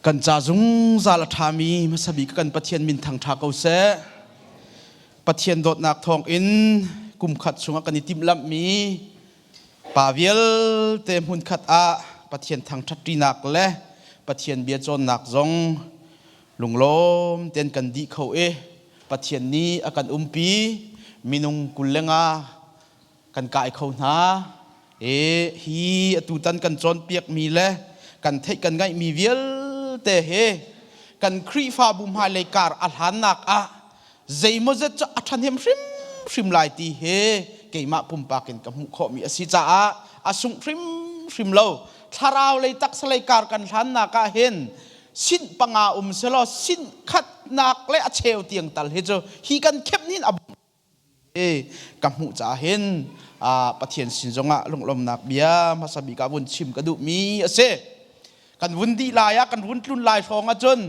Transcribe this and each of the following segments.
Kan ca zungzal a ṭhami hmasa bik kan Pathian min thangṭha ko seh. Pathian dawtnak thawngin kum khat chungah kan i timhlamhmi pa vialte hmunkhat ah Pathian thangṭhatṭinak le Pathian bia cawnnak zong lunglawm tein kan dih kho i Pathian nih a kan umpi minung 25 kan kai kho hna i hi atutan kan cawnpiakmi le kan theih kan ngaihmi vialte hi kan Khrihfabu hmailei kar a hlannak ah zeimawzet cu a ṭhahnem hrimhrim lai ti hi keimah pumpak in ka hmuh khawhmi a si caah a sungh hrimhrim lo. Thlarau lei taksa lei kar kan hlannak ah hin sinh panga um selaw sinh khatnak le a cheu tiang tal hi cu hi kan khep nin a ka hmuh caah hin Pathian sin zongah lunglawmnak bia hmasa bik ah vun chim ka duhmi a si. Kan vun dih lai ah kan vun tlun lai hrawng ahcun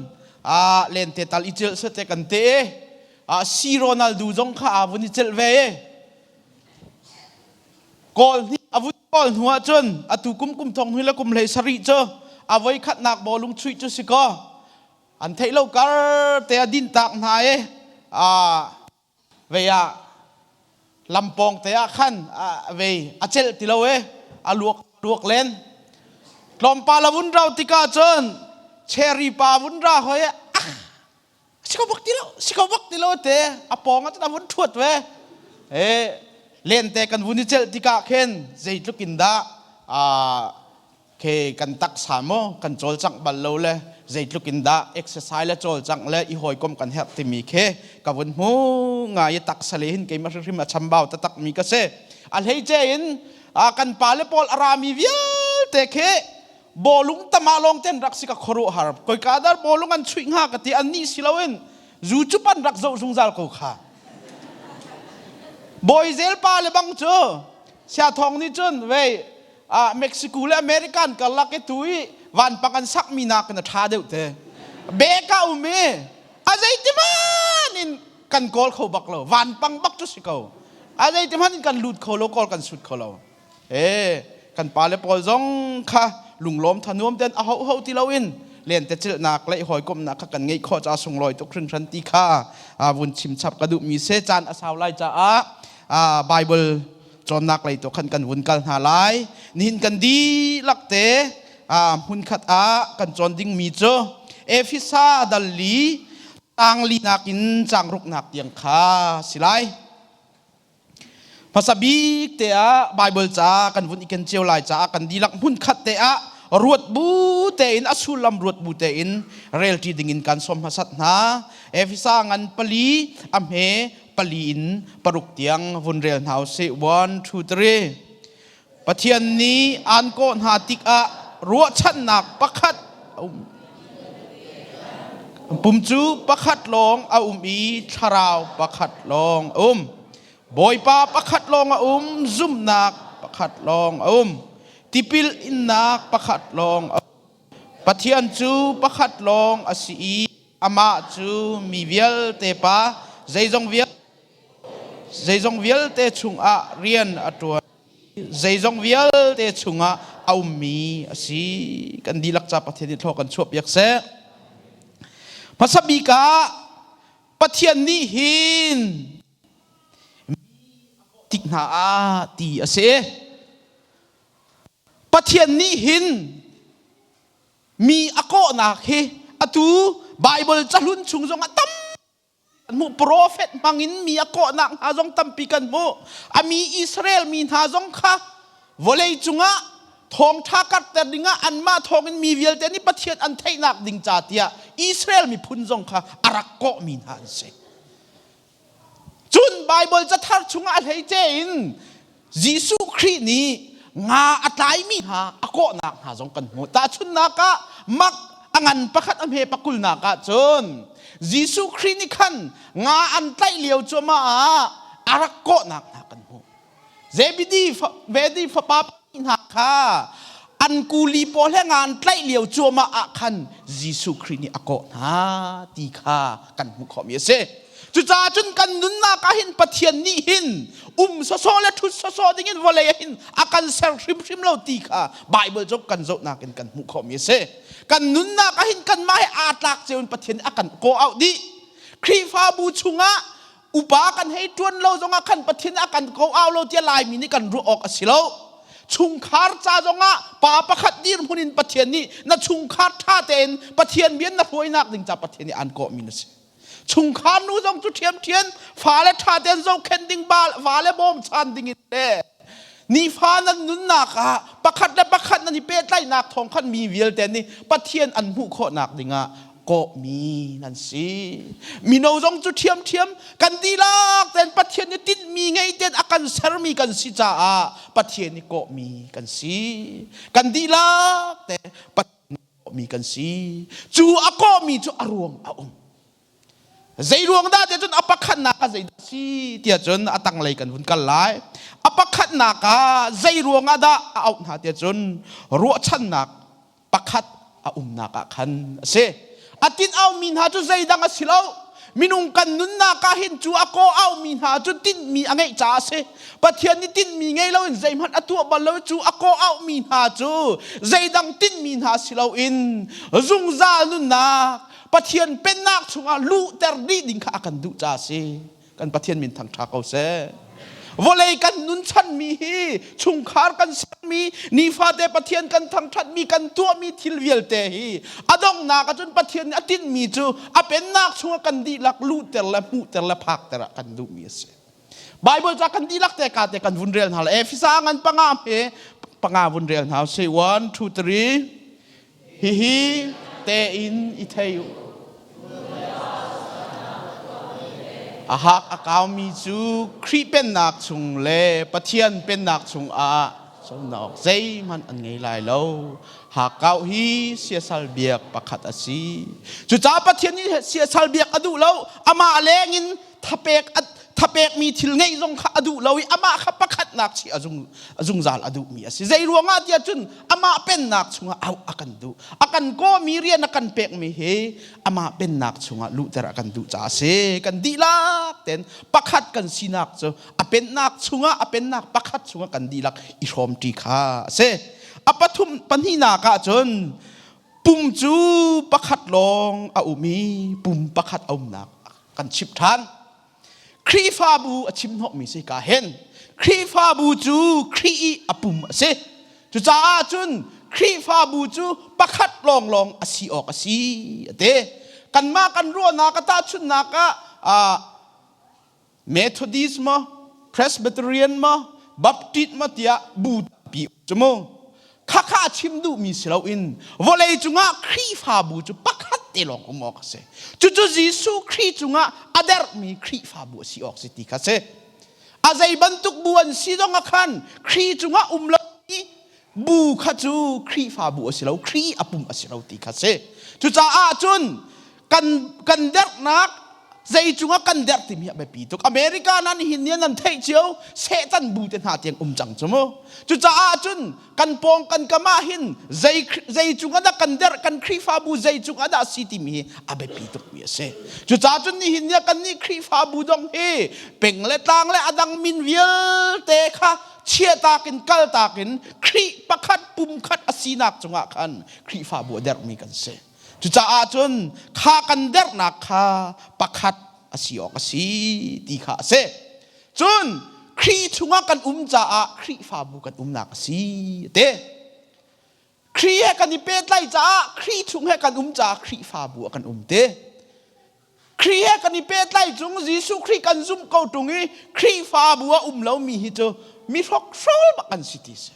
lente tal i celh sete kan te si Ronaldo zong kha aa vun i celh ve. Kawl hnih a vun kawl hnu ahcun atu kum kum thong hnu le kum hlei sarih cu a voi khatnak bawlung chuih cu si kaw an theih lo kar te a din tak hna i vei ah lampawng te ah khan vei a celh ti lo e a luak luak len tlawmpal a vun rau tikah cun cherry pa vun ra hoi ah si ko bak ti lo si ko bak ti lo te a pawng ah cun a vun thuat ve e lente kan vun i celh tikah khin zeitluk in dah Ke kan taksa maw kan cawlcangh bal lo le zeitluk in dah exercise le cawlcangh le i hawikom kan herh timi khi ka vun hmu ngai i taksa le hin keimah hrimhrim a chambau taktak mi ka si. A hleice in kan pale pawl a rami vialte khi bawlung tama lawng ten rak si ka khuaruahhar. Koika dar bawlung an chuih hnga ka ti an nih si loin zu cu pan rak zoh zungzal ko kha. Bawi zel pa le bang cu sia thong nih cun vei Mexico le American karlak i tu i vanpang an sakmi nakin a ṭha deuh te. Beka um i a zeitiman in kan kawl kho bak lo. Vanpang bak cu si ko. A zeitiman in kan lut kho lo, kawl kan sut kho lo. E kan pale pawl zong kha lunglawm thanuam ten a ho ho ti loin lente cilnak le hawikomhnak kha kan ngeih khawh ca sunglawi tuk hringhran ti kha vun chim chap ka duhmi se caan a sau lai caah Bible cawnnak lei tu khan kan vun kal hna lai. Nihin kan dihlak te hmunkhat ah kan cawn dingmi cu Efesa dal li tangli nakin cang ruknak tiang kha si lai. Hmasa bik te ah Bible ca kan vun i ken cio lai caah kan dihlak hmunkhat te ah ruat bu tein a sullam ruat bu tein relṭi dingin kan sawm hmasat hna. Efesa ngan pali a hme pali in paruk tiang vun rel hna usih. One, two, three. Pathian nih aan kawh hna tikah ruahchannak pakhat a um. Pum cu pakhat lawng a um i thlarau pakhat lawng a um. Bawipa pakhat lawng a um, zumhnak pakhat lawng a um. Tipil innak pakhat lawng a um. Pathian cu pakhat lawng a si i amah cu mi vialte pa zeizong vialte zeizong vialte chungah rian a ṭuan zeizong vialte chungah a ummi a si. Kan dihlak ca Pathian nih thlaw kan chuahpiak seh. Hmasa bik ah Pathian nih hin tik hna ah ti a si. Pathian nih hin mi a kawhnak hi atu Bible cahlun chung zongah tam kan hmuh. Profet hmangin mi a kawhnak hna zong tampi kan hmuh. A mi Israel mi hna zong kha vawlei cungah thawngṭha karhter dingah anmah thawngin mi vialte nih Pathian an theihnak ding ca tiah Israel miphun zong kha a rak kawhmi hna an si. Cun Baibal cathar chungah a hleice in Jesuh Khrih nih nga a tlaimi hna a kawhnak hna zong kan hmuh. Tahchunhnak ah mak a ngan pakhat a hme pakulnak ah cun Jesuh Khrih nih khan nga an tlaih lio cuahmah ah a rak kawhnak hna kan hmuh. Zebedi Vedi fapa hna kha an kuli pawl he nga an tlaih lio cuahmah ah khan Jesuh Khrih nih a kawh hna ti kha kan hmuh khawhmi a si. Cucaah cun kan nunnak ah hin Pathian nih hin um sawsawh le ṭhut sawsawh dingin vawlei ah hin a kan ser hrimhrim lo ti kha Baibal cu kan zohnak in kan hmuh khawhmi a si. Kan nunnak ah hin kanmah he aa tlak cio in Pathian nih a kan kawh auh dih. Khrihfabu chungah upa kan hei ṭuan lo zongah khan Pathian a kan ko au lo tiah Laimi nih kan ruah awk a si lo. Chungkhar ca zongah pa pakhat dirhmun in Pathian nih na chungkhar ṭha tein Pathian bia na hruainak ding ca Pathian nih aan kawhmi na si. Chungkhar nu zong cu ṭhiamṭhian fale ṭha tein zohkhenh ding vale bawmchan ding in le nifa nan nunnak ah pakhat le pakhat nan i pehtlaihnak thawng khan mi vialte nih Pathian an hmuh khawhnak dingah kawhmi nan si. Mino zong cu ṭhiamṭhiam kan dihlak tein Pathian nih tinhmi ngei tein a kan sermi kan si caah Pathian nih kawhmi kan si. Kan dihlak te Pathian nih kawhmi kan si. Cu a kawhmi cu a ruang a um. Zei ruang dah tiah cun a pakhatnak ah zeidah si tiah cun a tanglei kan vun kal lai. A pakhatnak ah zei ruang ah dah a auh hna tiah cun ruahchannak pakhat a umnak ah khan a si. A tin aumi hna cu zeidang a si lo. Minung kan nunnak ah hin cu a kaw aumi hna cu tinhmi a ngeih caah a si. Pathian nih tinhmi ngei loin zeihmanh a tuah bal lo cu a kaw aumi hna cu zeidang tinhmi hna si loin zungzal nunnak Pathian pennak chungah luhter dih ding kha a kan duh caah a si. Kan Pathian min thangṭha ko seh. Vawlei kan nun chanmi hi chungkhar kan sermi nifate Pathian kan thangṭhatmi kan tuahmi thil vialte hi a donghnak ahcun Pathian nih a tinhmi cu a pennak chungah kan dihlak luhter le hmuhter le phakter ah kan duhmi a si. Bible ca kan dihlak te ka te kan vun rel hna le Efesa ngan panga he panga vun rel hna say 1 2 3 Hihi tein i thei u. A hak a kaumi cu Khrih pennak chung le Pathian pennak chungah conak zeihmanh an ngei lai lo. Hakkau hi siasal biak pakhat a si. Cucaah Pathian nih siasal biak a duh lo. Amah lengin thapek thapekmi thil ngeih zong kha a duh lo i amah kha pakhatnak chi a zungzal a duhmi a si. Zei ruangah tiah cun amah pennak chungah auh a kan duh. A kan kawmi rian a kan pekmi hi amah pennak chungah luhter a kan duh caah a si. Kan dihlak ten pakhat kan sinak cu a pennak chungah a pennak pakhat chungah kan dihlak i hrawmṭi kha a si. A pathum pahnihnak ah cun pum cu pakhat lawng a um i pum pakhat a umnak kan chimh ṭhan. Khrihfabu a chim hnawhmi si ka hen. Khrihfabu cu Khrih i a pum a si. Cucaah cun Khrihfabu cu pakhat lawnglawng a si awk a si a ti. Kanmah kan ruahnak a tahchunhnak ah Methodist maw, Presbyterian maw, Baptist maw tiah bu tampi cu mu. Khakha a chim duhmi si loin vawlei cungah Khrihfabu cu pakhat te lawng um awk a si. Cucu Jesuh Khrih cungah a derhmi Khrihfabu a si awk si ti kha si. A zei bantuk bu an si zong ah khan Khrih cungah um lo i bu kha cu Khrihfabu a si lo, Khrih a pum a si lo ti kha si. Cucaah cun kan kan derhnak zei cungah kan derh timi a biapi tuk. America nan hin ni nan theih cio Satan bu te hna tiang um cang cu mu. Cucaah cun kan pawng kan kam ah hin zei zei cungah dah kan derh kan Khrihfabu zei cungah dah si timi hi a biapi tukmi a si. Cucaah cun nihin ni kan nih Khrihfabu dong hi peng le tlang le a dang min vialte kha chiahtak in kaltak in Khrih pakhat pum khat a sinak cungah khan Khrihfabu a derhmi kan si. Cucaah cun kha kan derhnak kha pakhat a si awk a si ti kha a si. Cun Khrih chungah kan um caah Khrihfabu kan umnak a si a ti. Khrih he kan i pehtlaih caah Khrih chung he kan um caah Khrihfabu ah kan um ti. Khrih he kan i pehtlaih cung Jesuh Khrih kan zumh ko ṭung i Khrihfabu ah um lomi hi cu mi hrokhrawl bak an si ti si.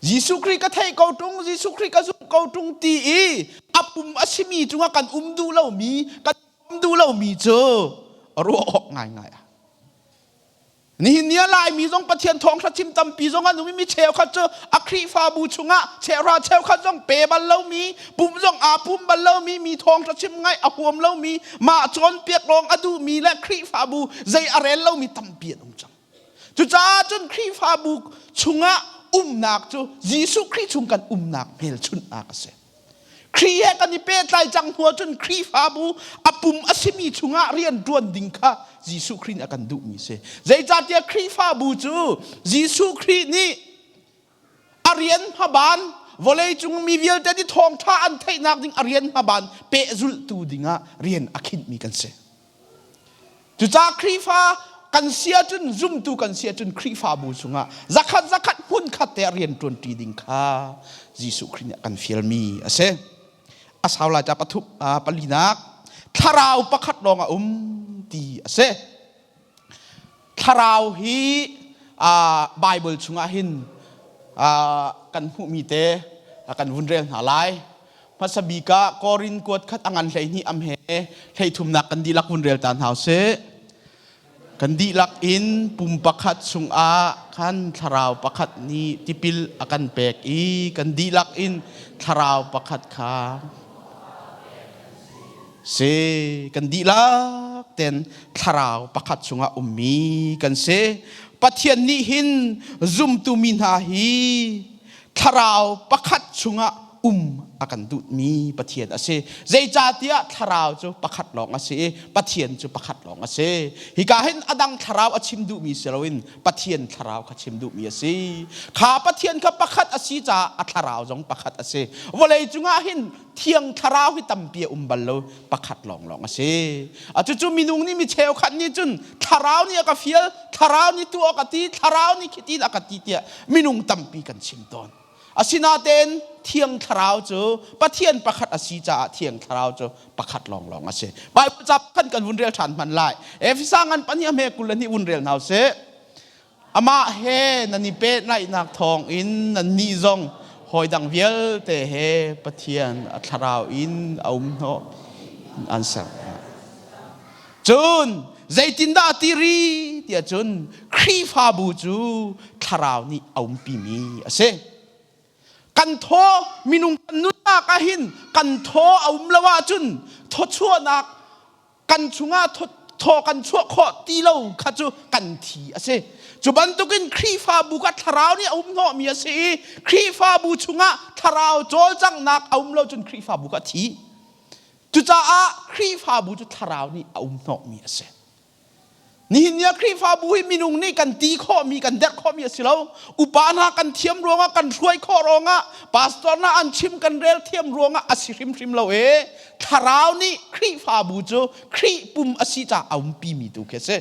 Jesuh Khrih ka theih ko ṭung, Jesuh Khrih ka zumh ko ṭung ti i a pum a simi cungah kan um duh lomi, kan um duh lomi cu ruah awk ngaingai ah. Nihin ni ah Laimi zong Pathian thawngṭha chim tampi zong an um i mi cheukhat cu a Khrihfabu chungah cheuhra cheukhat zong pe bal lomi, pum zong aa pum bal lomi, mi thawngṭha chim ngaih a huam lomi, mah cawnpiak lawng a duhmi le Khrihfabu zei a rel lomi tampi an um cang. Cucaah cun Khrihfabu chungah umnak cu Jesuh Khrih chung kan umnak hmelchunhnak a si. Khrih he kan i pehtlai cang hnu ahcun Khrihfabu a pum a simi chungah rian ṭuan ding kha Jesuh Khrih nih a kan duhmi si. Zeicahtiah Khrihfabu cu Jesuh Khrih nih a rian hmaban vawleicung mi vialte nih thawngṭha an theihnak ding a rian hmaban pehzulhtu dingah rian a khinhmi kan si. Cucaah Khrihfa kan si ahcun zumtu kan si ahcun Khrihfabu chungah zakhat zakhat hmunkhat te rian ṭuanṭi ding kha Jesuh Khrih nih a kan fialmi a si. A sau lai ca pathum palinak thlarau pakhat lawng a um ti a si. Thlarau hi Bible chungah hin kan hmuhmi te kan vun rel hna lai. Hmasa bik ah Korin kuat khat a ngan 12 am he hleithumnak kan dihlak vun rel ta hna usih. Kan dihlak in pum pakhat chungah khan thlarau pakhat nih tipil a kan pek i kan dihlak in thlarau pakhat kha si kan dihlak ten thlarau pakhat chungah ummi kan si. Pathian nih hin zumtu mi hna hi thlarau pakhat chungah um a kan duhmi Pathian a si. Zeicahtiah thlarau cu pakhat lawng a si i Pathian cu pakhat lawng a si. Hika hin a dang thlarau a chim duhmi si loin Pathian thlarau kha chim duhmi a si. Kha Pathian kha pakhat a si caah a thlarau zong pakhat a si. Vawlei cungah hin thiang thlarau hi tampi a um bal lo pakhat lawnglawng a si. A cucu minung nih mi cheukhat nih cun thlarau nih a ka fial, thlarau nih tuah a ka ti, thlarau nih khitin a ka ti tiah minung tampi kan chim tawn. Asinain Thiang Thlarau cu Pathian pakhat a si caah Thiang Thlarau cu pakhat lawnglawng a si. Bible ca khan kan vun rel ṭhan hman lai. Efesa ngan pahnih a hme 22 vun rel hna usih. Amah he nan i pehtlaihnak thawngin nannih zong hawi dang vialte he Pathian a thlarau in a um hnawh an ser. Cun zeitindah a ti ri tiah cun Khrihfabu cu thlarau nih a umpimi a si. Kan thaw minung kan nunnak ah hin kan thaw a um lo ahcun thawchuahnak kan chungah thaw kan chuah khawh ti lo kha cu kan thi a si. Cu bantukin Khrihfabu kha thlarau nih a um hnawhmi a si i Khrihfabu chungah thlarau cawlcanghnak a um lo cun Khrihfabu kha a thi. Cucaah Khrihfabu cu thlarau nih a um hnawhmi a si. Nihin ni ah Khrihfabu hi minung nih kan ti khawhmi, kan derh khawhmi a si lo. Upa hna kan thiam ruangah, kan hruai khawh ruangah, pastor hna an chim kan rel thiam ruangah a si hrimhrim lo e. Thlarau nih Khrihfabu cu Khrih pum a si caah a umpimi tu khi a si.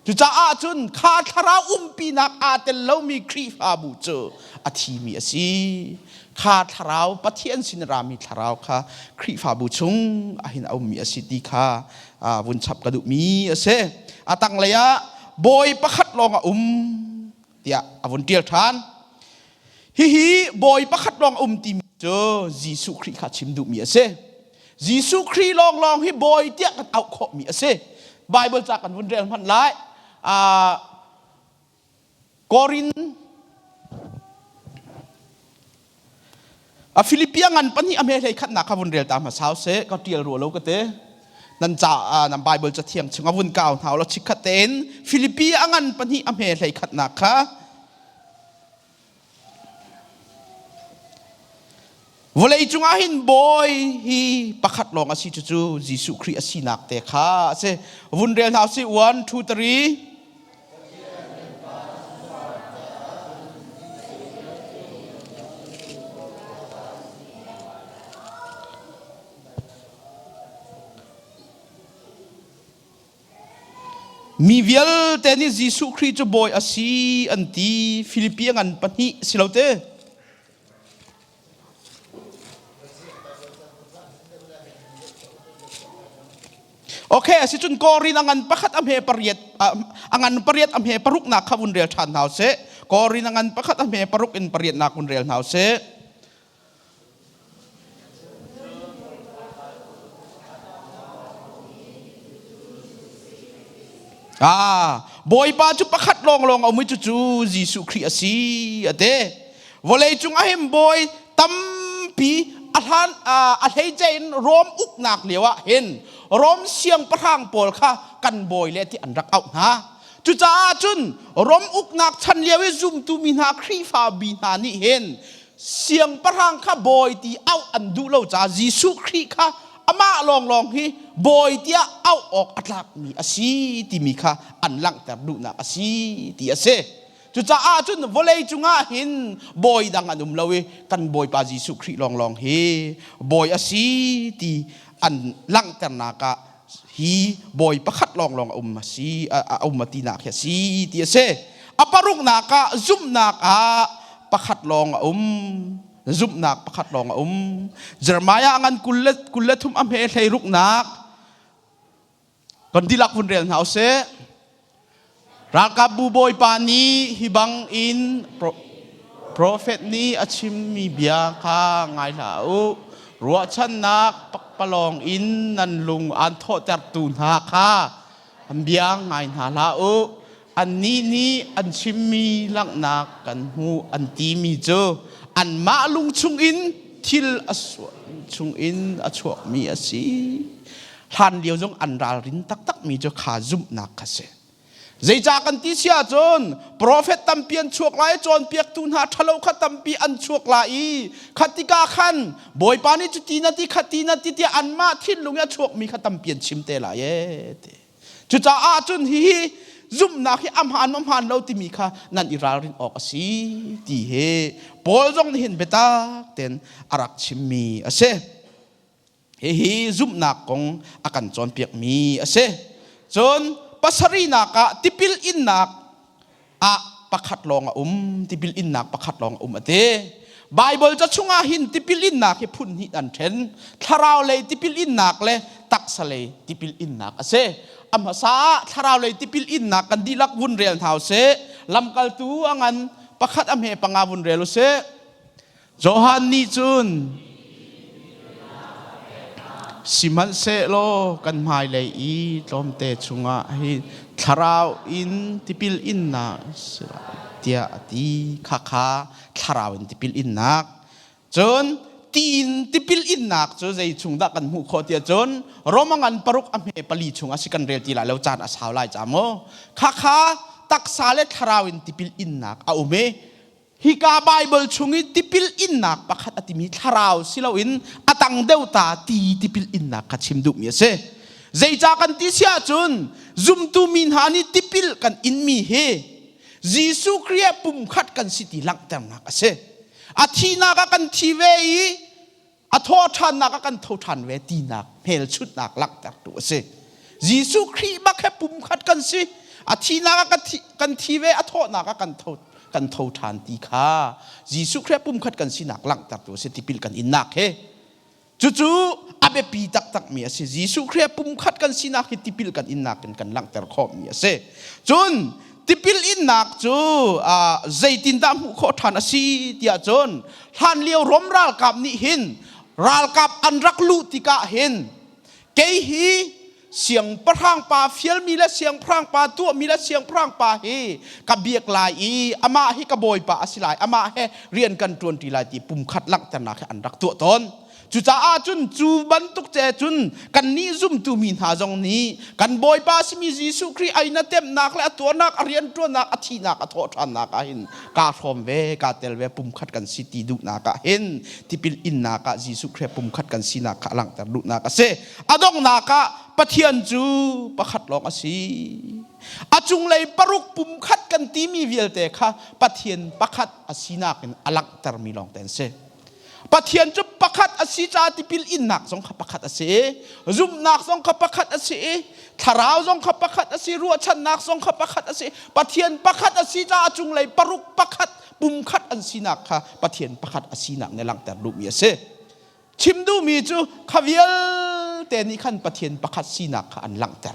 Cucaah cun kha thlarau umpinak aa tel lomi Khrihfabu cu a thimi a si. Kha thlarau Pathian sin rami thlarau kha Khrihfabu chung ahhin a ummi a si ti kha vun chap ka duhmi a si. A tanglei ah bawi pakhat lawng a um tiah a vun ṭial ṭhan. Hihi bawi pakhat lawng a um timi cu Jesuh Khrih kha chim duhmi a si. Jesuh Khrih lawnglawng hi bawi tiah kan auh khawhmi a si. Bible ca kan vun rel hmanh lai. Uh, Korin a Philippia ngan pahnih a hme hlei khatnak kha vun rel ta hmasa seh ka tial rua lo ka te nan ca nan Bible cathiang chung a vun kau hna lo chikkhat tein Philippi a ngan pahnih a hme hlei khatnak kha Vawlei cungah hin bawi hi pakhat lawng a si cucu Jesuh Khrih a sinak te kha a si. Vun rel hna usih 1 2 3 Mi vialte nih Jesuh Khrih cu bawi a si an ti. Filipi a ngan pahnih si lo te. Okay, asicun Korin a ngan pakhat a hme pariat a ngan pariat a hme paruk nak kha vun rel ṭhan hna usih. Korin a ngan pakhat a hme paruk in pariat nak vun rel hna usih. Ah, Bawipa cu pakhat lawnglawng a um i cucu Jesuh Khrih a si a ti. Vawlei cung ah hin bawi tampi a hlan a hleice in Rom uknak lio ah hin Rom siangpahrang pawl kha kan bawi le ti an rak auh hna. Cucaah cun Rom uknak chan lio i zumtu mi hna Khrihfa bi hna nih hin Siangpahrang kha bawi ti auh an duh lo caah Jesuh Khrih kha amah lawnglawng hi bawi tiah auh awk a tlakmi a si timi kha an langhter duhnak a si ti a si. Cucaah cun vawlei cungah hin bawi dang an um lo i kan Bawipa Jesuh Khrih lawnglawng hi bawi a si ti an langhternak ah hi bawi pakhat lawnglawng a um a si a um a tinak hi a si ti a si. A paruknak ah zumhnak ah pakhat lawng a um. Zumhnak pakhat lawng a um. Jeremiah ngan 23 a hme hleiruknak kan dihlak vun rel hna usih. Ralkapbu bawipa nih hi bang in profet nih a chimmi bia kha ngai hlah u. Ruahchannak pakpalawng in nan lung aan thawhtertu hna kha an bia ngai hna hlah u. Annih nih an chimmi langhnak kan hmuh an timi cu anmah lung chungin thil a chungin a chuakmi a si. Hlan lio zong an ralrin taktakmi cu kha zumhnak kha si. Zeicah kan ti si ahcun profet tampi an chuak lai, cawnpiaktu hna ṭhalo kha tampi an chuak lai i khatika khan Bawipa nih cuti na ti khati na ti tiah anmah thinlung i a chuakmi kha tampi an chim te lai ee ti. Cucaah cun hihi zumhnak hi a hmaan maw hmaan lo timi kha nan i ralrin awk a si ti hi Paul zong nih hin biatak tein a rak chimmi a si. Hihi zumhnak kong a kan cawnpiakmi a si. Cun pasarihnak ah tipil innak ah pakhat lawng a um, tipil innak pakhat lawng a um a ti. Baibal ca chungah hin tipil innak hi phun hnih an ṭhen. Thlarau lei tipil innak le taksa lei tipil innak a si. A hmasa ah thlarau lei tipil innak kan dihlak vun rel hna usih. Lamkaltu a ngan pakhat a hme panga vun rel usih. Johan nih cun sihmanhsehlaw kan hmailei i tlawmte chungah hin thlarau in tipil innak tiah a ti. Khakha thlarau in tipil innak. Cun ti in tipil innak cu zei chung dah kan hmuh khawh tiah cun Roma ngan paruk a hme pali chung a si kan rel ti lai lo caan a sau lai ca mu. Khakha taksa le thlarau in tipil innak a um i Hika Baibal chung i tipil innak pakhat a timi thlarau si loin a tang deuh ta ti tipil innak kha chim duhmi a si. Zeicah kan ti si ahcun zumtu mi hna nih tipil kan inmi hi Jesuh Khrih ah pumkhat kan si ti langhternak a si. A thihnak ah kan thi ve i a thawhṭhannak ah kan tho ṭhan ve tinak hmelchunhnak langhtertu a si. Jesuh Khrih bak he pumkhat kan si. A thihnak ah kan thi ve, a thawhnak ah kan tho kan tho ṭhan ti kha Jesuh Khrih pumkhat kan sinak langhtertu a si tipil kan innak he. Cucu a biapi taktakmi a si. Jesuh Khrih pumkhat kan sinak hi tipil kan innak in kan langhter khawhmi a si. Cun tipil innak cu zeitindah hmuh khawh ṭhan a si tiah cun hlanlio Rom ralkap nih hin ralkap an rak luh tikah hin kei hi siangpahrang pa fialmi le siangpahrang pa tuahmi le siangpahrang pa hi ka biak lai i amah hi ka bawipa a si lai amah he rian kan ṭuanṭi lai ti pumkhat langhternak hi an rak tuah tawn. Cucaah cun cu bantuk ce cun kannih zumtu mi hna zong nih kan Bawipa simi Jesuh Khrih ai na temnak le a tuarnak, a rianṭuannak, a thihnak, a thawhṭhannak ah hin kaa hrawm ve, kaa tel ve, pumkhat kan si ti duhnak ah hin tipil innak ah Jesuh Khrih pumkhat kan sinak kha a langhter duhnak a si. A donghnak ah Pathian cu pakhat lawng a si. A cunglei paruk pumkhat kan timi vialte kha Pathian pakhat a sinak in a langhtermi lawng te an si. Pathian cu pakhat a si caah tipil innak zong kha pakhat a si i zumhnak zong kha pakhat a si i thlarau zong kha pakhat a si ruahchannak zong kha pakhat a si Pathian pakhat a si caah a cunglei paruk pakhat pumkhat an sinak kha Pathian pakhat a sinak nih langhter duhmi a si. Chim duhmi cu kha vialte nih khan Pathian pakhat sinak kha an langhter.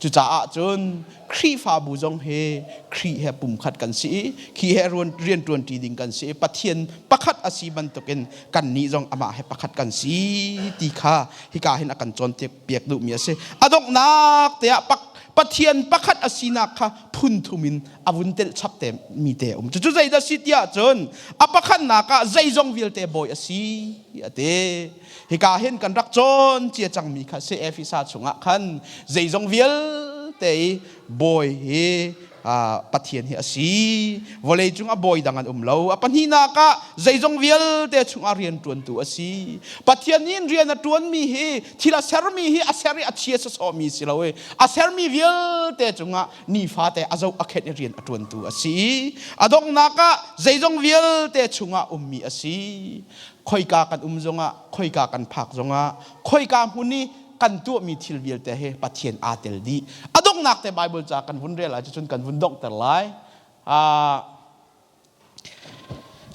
Cucaah cun Khrihfabu zong hi Khrih he pumkhat kan si i Khrih he rianṭuanṭi ding kan si i Pathian pakhat a si bantukin kannih zong amah he pakhat kan si ti kha hika hin a kan cawnpiak duhmi a si. A donghnak te ah Pathian pakhat a sinak kha phun thum in a vun telh chap te mi te a um. Cucu zeidah si tiah cun a pakhatnak ah zeizong vialte bawi a si a ti. Hika hin kan rak cawn cia cangmi kha si Efesa chungah khan zeizong vialte i bawi hi Pathian hi a si. Vawlei cung a bawi dang an um lo. A pahnihnak ah zeizong vialte chungah rian ṭuantu a si. Pathian nih rian a ṭuanmi hi thil a sermi hi a ser i a chia sawsawhmi si lo i a sermi vialte cungah nifate a zoh a khenh i rian a ṭuantu a si. A donghnak ah zeizong vialte chungah ummi a si. Khoika kan um zongah, khoika kan phak zongah, khoika hmun i kan tuahmi thil vialte hi Pathian aa tel dih. A donghnak te Bible ca kan vun rel ahcun kan vun donghter lai.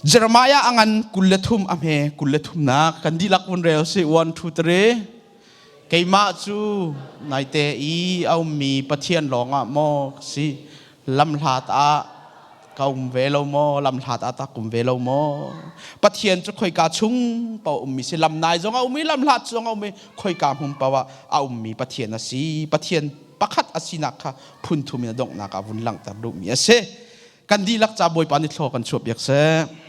Jeremiah a ngan 23 a hme 23 nak kan dihlak vun rel si 1 2 3 keimah cu naite i a ummi Pathian lawngah maw si lamhlat ah ka um ve lo maw lamhlat ah tak um ve lo maw Pathian cu khoika chung paoh ummi si lam nai zong a um i lamhlat zong a um i khoika hmun paoh ah a ummi Pathian a si Pathian pakhat a sinak kha phun thum in a donghnak ah vun langhter duhmi a si kan dihlak ca Bawipa nih thlaw kan chuah piak seh.